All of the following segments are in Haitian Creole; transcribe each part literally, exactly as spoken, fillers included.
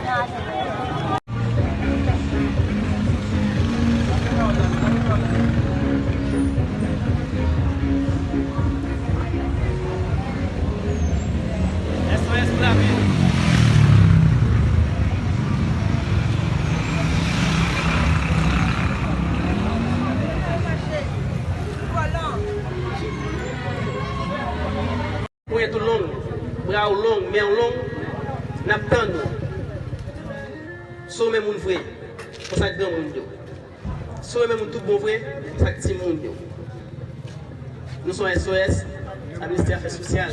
S O S pou lavi. Ponyèt ou long, bra w long, men w long, n ap tann ou. Si w renmen moun vre, konsa granmoun yo. Si w renmen moun tout bon vre, konsa timoun yo. Nou se yon S O S ak Ministè Afè Sosyal.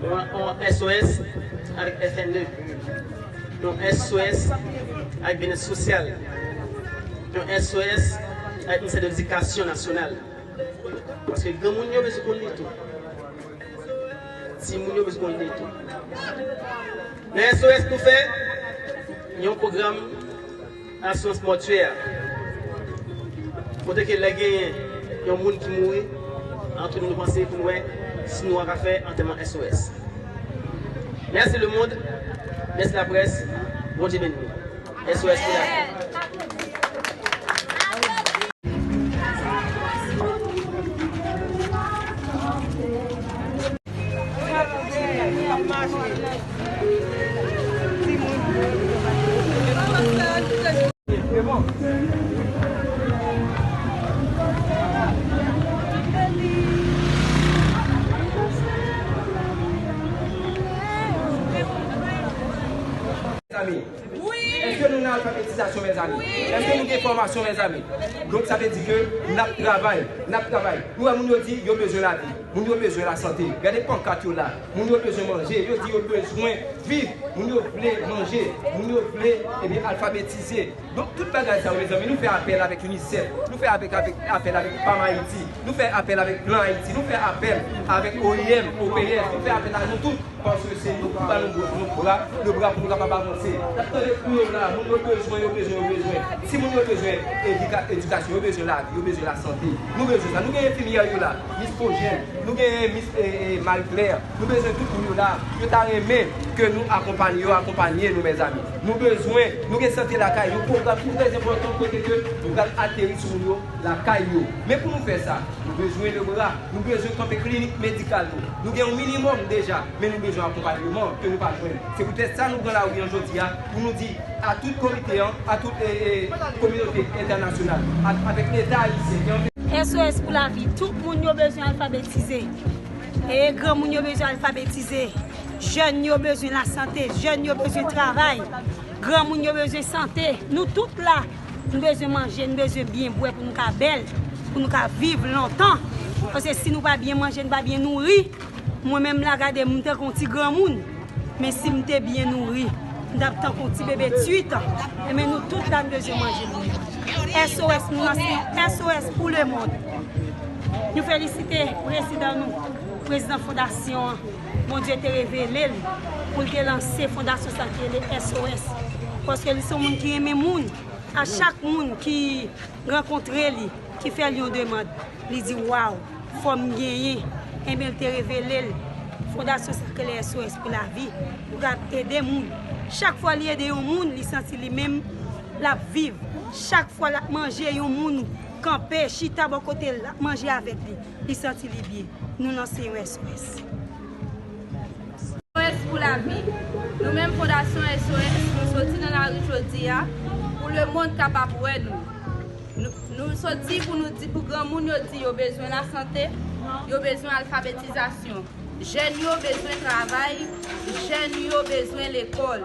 Yon, yon S O S avèk F N E. Yon S O S avèk Byennèt Sosyal. Yon S O S avèk Ministè Edikasyon Nasyonal. Paske granmoun yo bezwen konn li tou. Timoun yo bezwen konn li tou. Nan S O S nou fè yon pwogram asirans mòtyè. Kote ke lè genyen yon moun ki mouri, antre nou, nou panse pou nou wè si nou ka fè antèman S O S. Mèsi lemonn, mèsi laprès, Bondye beni nou. S O S pou lavi. Mezanmi, èske nou nan alfabetizasyon, mezanmi? Èske nou gen fòmasyon, mezanmi? Donk, sa vle di ke n ap travay, n ap travay. Nou wè moun yo di yo bezwen lavi, moun yo bezwen lasante. Gade pankat yo la. Moun yo bezwen manje, yo di yo bezwen viv. Moun yo vle manje, moun yo vle, ebyen, alfabetize. Donk, tout bagay sa yo, mezanmi, nou fè apèl avèk UNICEF, nou fè avèk, avèk, apèl avèk PAM Ayiti, nou fè apèl avèk Plan Ayiti, nou fè apèl avèk O I M, O P S, nou fè apèl a nou tout. Paske se nou ki ba nou, nou bra, le bra pou nou kapab avanse. N ap tande kri yo la, moun yo bezwen, yo bezwen, yo bezwen. Timoun yo bezwen edika-, edikasyon, yo bezwen lavi, yo bezwen lasante. Nou bezwen sa. Nou gen enfimyè yo la, Miss Pojèn, nou gen Miss, e, e, Marie Claire. Nou bezwen tout moun yo la. Yo ta renmen ke nou akonpanye yo, akonpanye nou, mezanmi. Nou bezwen, nou gen sante lakay yo, pwogram ki trè enpòtan kote ke nou pral ateri sou moun yo lakay yo. Men pou nou fè sa, nou bezwen le bra. Nou bezwen kanpe klinik medikal nou. Nou gen yon minimòm deja, men nou bezwen akonpanyeman ke nou pa jwenn. Se poutèt sa nou pran lari an jodi a pou nou di a tout komite an, a tout, e, e, kominote entènasyonal, a, avèk Leta ayisyen ki anpe S O S pou lavi, tout moun yo bezwen alfabetize. E granmoun yo bezwen alfabetize. Jèn yo bezwen lasante, jèn yo bezwen travay, granmoun yo bezwen sante. Nou tout la, nou bezwen manje, nou bezwen byen bwè pou nou ka bèl, pou nou ka viv lontan. Paske si nou pa byen manje, nou pa byen nouri, mwen menm la, gade m, m tankou yon ti granmoun. Men si m te byen nouri, m t ap tankou yon ti bebe twit. Enben nou tout la, nou bezwen manje. S O S, nou lanse yon S O S pou lemonn. Nou felisite prezidan nou, prezidan fondasyon an. Bondye te revele l pou l te lanse fondasyon sa ki rele S O S. Paske li se yon moun ki renmen moun. A chak moun ki rankontre li, ki fè l yon demann, li di, "Waw, fò m genyen." Enben, l te revele l fondasyon sa ki rele S O S pou lavi, pou l ap ede moun. Chak fwa li ede yon moun, li santi li menm l ap viv. Chak fwa l ap manje, yon moun kanpe, chita bò kote l, l ap manje avèk li, li santi li byen. Nou lanse yon S O S. S O S pou lavi. Nou menm Fondasyon S O S, nou soti nan lari jodi a pou lemonn kapab wè nou. Nou, nou soti pou nou di, pou granmoun yo di yo bezwen lasante, yo bezwen alfabetizasyon. Jèn yo bezwen travay, jèn yo bezwen lekòl.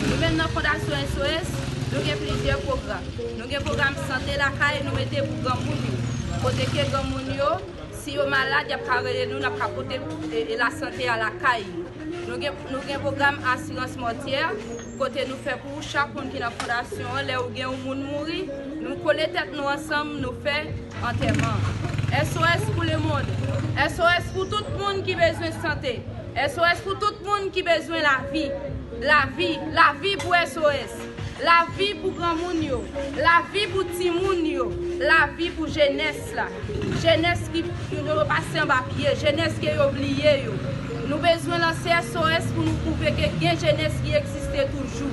Nou menm nan Fondasyon S O S, nou gen plizyè pwogram. Nou gen pwogram sante lakay, nou mete pou granmoun yo. Kote ke granmoun yo, si yo malad, y ap ka rele nou, n ap ka pote, e, e, lasante a lakay yo. Nou gen, nou gen pwogram asirans mòtyè, kote nou fè pou chak moun ki nan fondasyon an, lè ou gen yon moun mouri, nou kole tèt nou ansanm, nou fè antèman. S O S pou lemonn, S O S pou tout moun ki bezwen sante, S O S pou tout moun ki bezwen lavi. Lavi, lavi pou S O S. Lavi pou granmoun yo, lavi pou timoun yo, lavi pou jenès la. Jenès ki, ki yo pase anba pye, jenès ke yo bliye yo. Nou bezwen lanse S O S pou nou pwouve ke gen jenès ki egziste toujou.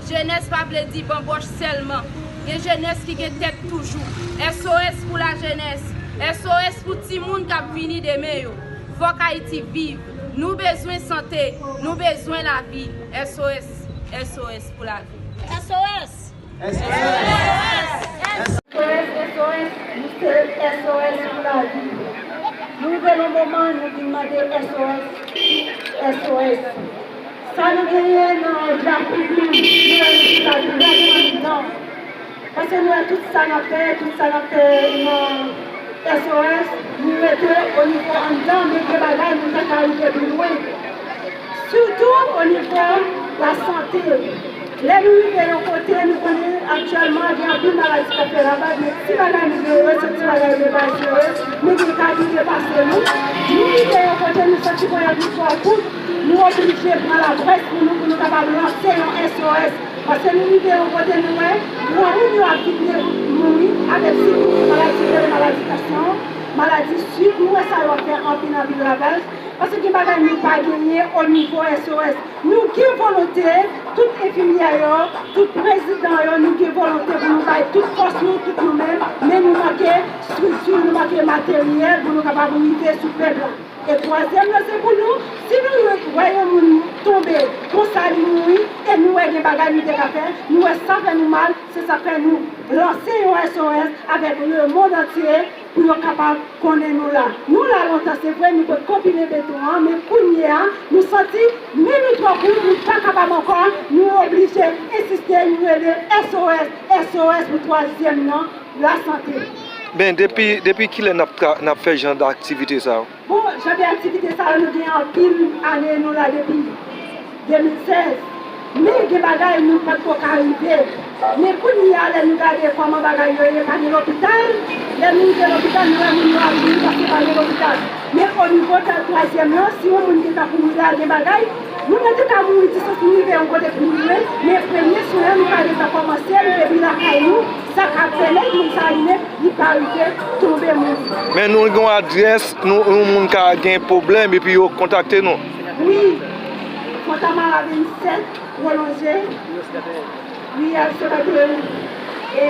Jenès pa vle di banbòch sèlman. Gen jenès ki gen tèt toujou. S O S pou lajenès. S O S pou timoun k ap vini demen yo. Fòk Ayiti viv. Nou bezwen sante. Nou bezwen lavi. S O S. S O S pou lavi. S O S! S O S! S O S, S O S, nou se S O S pou lavi. Nou rive nan moman, nou vin mande S O S, S O S. Sa nou genyen nan grafik nou, nou wè nou chita trè lwen anndan. Paske nou wè tout sa n ap fè, tout sa n ap fè nan S O S, nou rete o nivo anndan, men gen bagay nou ta ka rive pi lwen. Sitou o nivo lasante. Lè nou rive yon kote, nou konnen aktyèlman gen anpil maladi k ap fè ravaj, men ti bagay nou genyen yo, se ti bagay yo depase yo, men gen ka ki depase nou. Nou rive yon kote, nou santi ponyèt nou twò kout, nou oblije pran laprès pou nou, pou nou kapab lanse yon S O S. Paske nou rive yon kote, nou wè granmoun yo ap vin de-, mouri avèk sik, maladi, maladi tansyon, maladi sik, nou wè sa yo ap fè anpil, anpil ravaj. Paske gen bagay nou pa genyen o nivo S O S. Nou gen volonte, tout enfimyè yo, tout prezidan yo, nou gen volonte pou nou bay tout fòs nou, tout nou menm, men nou manke estrikti, nou manke materyèl pou nou kapab rive sou pèp la. E twazyèm nan, se pou nou, si nou wè yon moun tonbe, konsa li mouri, e nou wè gen bagay nou te ka fè, nou wè sa fè nou mal, se sa k fè nou lanse yon S O S avèk lemonn antye, pou yo kapab konnen nou la. Nou la lontan, se vre, nou potko pile beton an, men kounye a, nou santi men nou twò kout, nou pa kapab ankò, nou oblije ensiste, nou rele S O S, S O S pou twazyèm nan, lasante. Ben, depi, depi kilè n ap tra-, n ap fè jan d aktivite sa yo? Bon, jan de aktivite sa yo, nou gen anpil ane nou la depi de mil sèz. Men gen bagay nou pa t ko ka rive. Men kounye a, lè nou gade kòman bagay yo ye, pa gen lopital. Lè nou rive lopital, nou wè moun yo ap mouri paske pa gen lopital. Men o nivo ta twazyèm nan, si yon moun gen tankou mouri a, gen bagay, moun nan te ka mouri disansi, nou rive yon kote pou mouri, men premye swen an, nou ka deja kòmanse l depi lakay nou, sa ka pèmèt moun sa li menm li pa rive tonbe mouri. Men nou gen yon adrès, nou, yon moun ka gen pwoblèm epi yo kontakte nou. Wi, Fontamara vennsèt, pwolonje, riyèl Sebadouri. E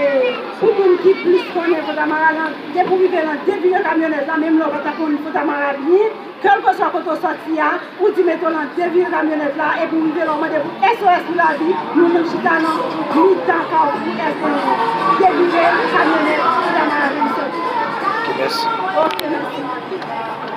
pou moun ki plis konnen Fontamara lan, depi w rive nan devire kamyonèt la, menm lè w pa ta konn Fontamara byen, kèlkeswa kote w sòti a, ou di mete w nan devire kamyonèt la, epi w rive la, w mande pou S O S pou lavi, nou menm chita nan mitan kawfou S O S. Devire kamyonèt, Fontamara vennsèt. Ok, mèsi. Ok, mèsi.